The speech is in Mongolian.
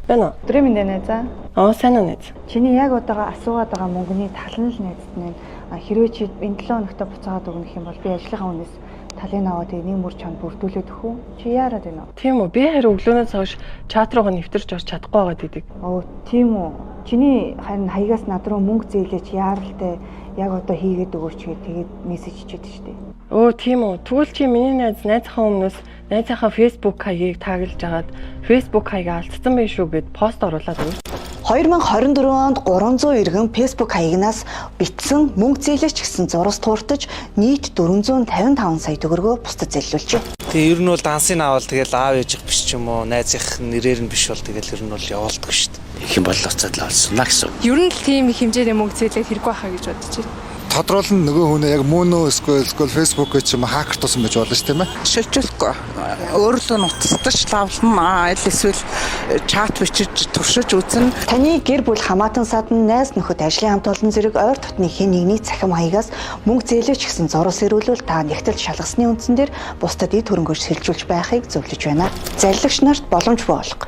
Байна уу? Өдрийн мэнд найзаа. Аа, сайн уу, найз. Чиний яг одоогоо асуугаад байгаа мөнгөний тал нь л найзад нь хэрвээ чи энэ 7 хоногт буцаагаад өгнөх юм бол би ажлынхаа үнээс талыг аваад тэгээ нэг мөр чанд бүрдүүлээд өгөх үү? Чи яарад байна уу? Тийм үү? Би харин өглөөнөөс хойш чат руугаа нэвтэрч орч чадахгүй байгаад идэг. Оо, тийм үү. Чиний харин хаягаас над руу мөнгө зээлээч, яаралтай яг одоо хийгээд өгөөч гэ тэгээд мессеж чичээд штэ. Өө, тийм үү. Тэгвэл чи миний найз найзынхаа өмнөөс найзынхаа Facebook хаягийг тааглаж агаад Facebook хаягаа алдсан байх шүү гэд пост оруулаад өгөөч. 2024 онд 300 иргэн Facebook хаягнаас битсэн мөнгө зээлээч гэсэн зурас тууртаж нийт 455 сая төгрөгөө бусдад зээллүүлжээ. Тэгээ ер нь бол дансын авал тэгэл аав ээжих биш ч юм уу, найзынх нэрээр нь биш бол тэгэл ер нь бол явуулдаг шүү дээ. Их юм бололцоод л олсон на гэсэн. Ер нь л тийм их хэмжээний мөнгө зээлээд хэрэггүй хаа гэж бодож байна. Тодруулна нөгөө хүнээ яг мөн үү эсвэл Facebook ч юм хакер тусан байж болно ш, тийм ээ. Шилжүүлэхгүй. Өөрлөө нутастаж лавлна. Аль эсвэл чат бичиж туршиж үзнэ. Таны гэр бүл, хамаатан садан, найз нөхөд, ажлын хамт олон зэрэг ойр дотны хэн нэгний цахим хаягаас мөнгө зээлээч гэсэн зурус ирүүлвэл та нэгтэл шалгасны үндсэн дээр бусдад эд хөрөнгөөр сэлжүүлж байхыг зөвлөж байна. Заллагч нарт боломж бий болох.